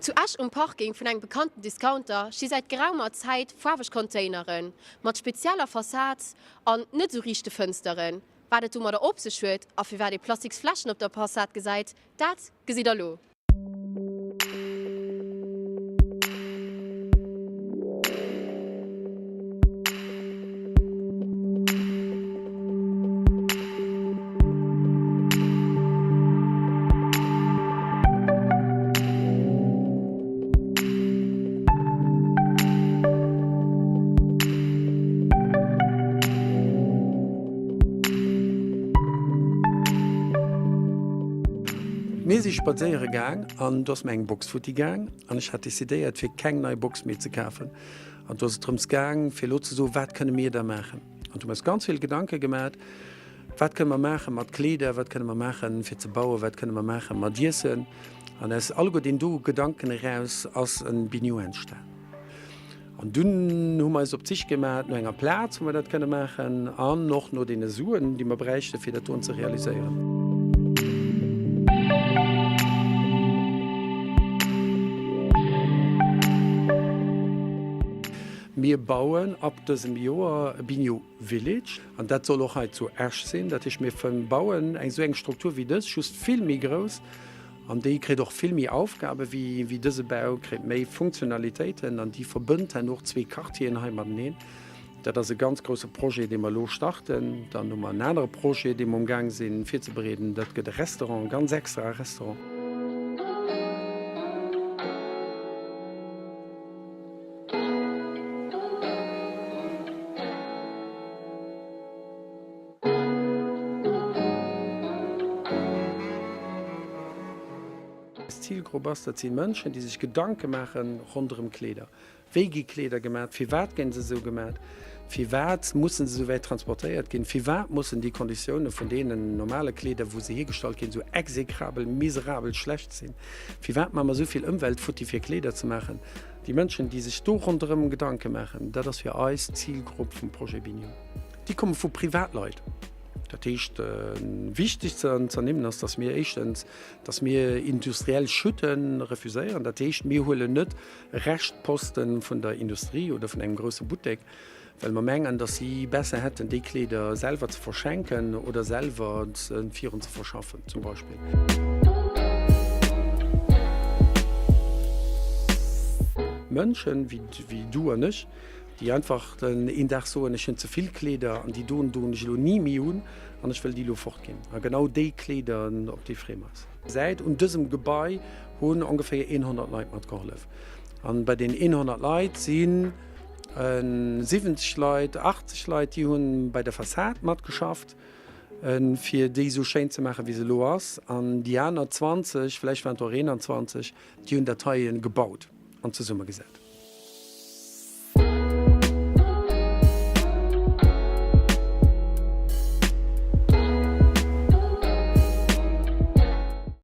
Zu Esch um Parking vun engem bekannten Discounter sti säit geraumer Zäit faarweg Containere mat spezieller Fassad an net esou riichte Fënsteren. Wat et domadder op sech huet a firwat ee plastiks Fläschen op der Fassad gesäit, dat gesitt der lo. Mir si spadséiere gaang an do ass mir eng Box futti gaang an ech hat decidéiert fir keng nei Box méi ze kafen. An do ass et drëms gaang fir elo ze soen, wat kënne mir da maachen? An do hu mir eis ganz vill Gedanke gemat, Wat kënne mer maache mat Kleeder, wat kënne mer maachen fir ze bauen, wat kënne mer maache mat Iessen? An aus alleguer deenen do Gedanken eraus ass e Biniou entstan. An dunn hu mer eis op d'Sich gemat no enger Plaz, wou mer dat kënne maachen an och no deene Suen, déi mer bräichte fir dat doen ze realiséieren. Mir bauen ab dësem Joer e Biniou Village an dat soll och hei zu Esch sinn. Dat heescht, mir bauen eng esou eng Struktur wéi dës, just vill méi grouss an déi kritt och vill méi Aufgabe wéi wéi dëse Bau, kritt méi Funktionalitéiten an déi verbënnt herno och zwee Quartieren hei mateneen. Dat ass e ganz grousse Projet, dee mer elo starten. Dann hu mer en anere Projet, dee mer umgaang sinn virzebereeden. Dat gëtt e Restaurant, e ganz extrae Restaurant. Eis Zilgrupp ass, dat si Mënschen, déi sech Gedanke maache ronderëm Kleeder. Wéi gi Kleeder gemat? Firwat ginn se esou gemat? Firwat mussen se esou wäit transportéiert ginn? Firwat mussen déi Konditioune vun deenen normale Kleeder, wou se hiergestallt ginn, esou exekrabel, miserabel schlecht sinn? Firwat maache mer esou vill Ëmwelt futti fir Kleeder ze maachen? Déi Mënschen, déi sech do ronderëm Gedanke maachen, dat ass fir eis d'Zilgrupp vum Projet Biniou. Déi komme vu Privatleit. Dat heescht, wichteg ze ernimmen ass, datt mir éischtens, datt mir industriell Chute refuséieren. Dat heescht, mir huelen net Reschtposte vun der Industrie oder vun engem grousse Buttek, well mer mengen, datt si besser hätten, déi Kleeder selwer ze verschenken oder selwer virun ze verschaffen zum Beispill. Mënschen wéi du an ech, déi einfach een Dag soen, ech hunn ze vill Kleeder an déi doen doen ech elo ni méi un an ech wëll déi elo fortginn. A genau déi Kleeder, op déi freeë mer eis. Säit un dësem Gebai hunn ongeféier 100 Leit matgehollef. An bei den 100 Leit sinn 70 Leit, 80 Leit, déi hunn bei der Fassad matgeschafft, fir déi esou schéin ze maachen, wéi se elo ass. An déi aner 20, vläicht waren et och 21, déi hunn dat hei gebaut an zesummegesat.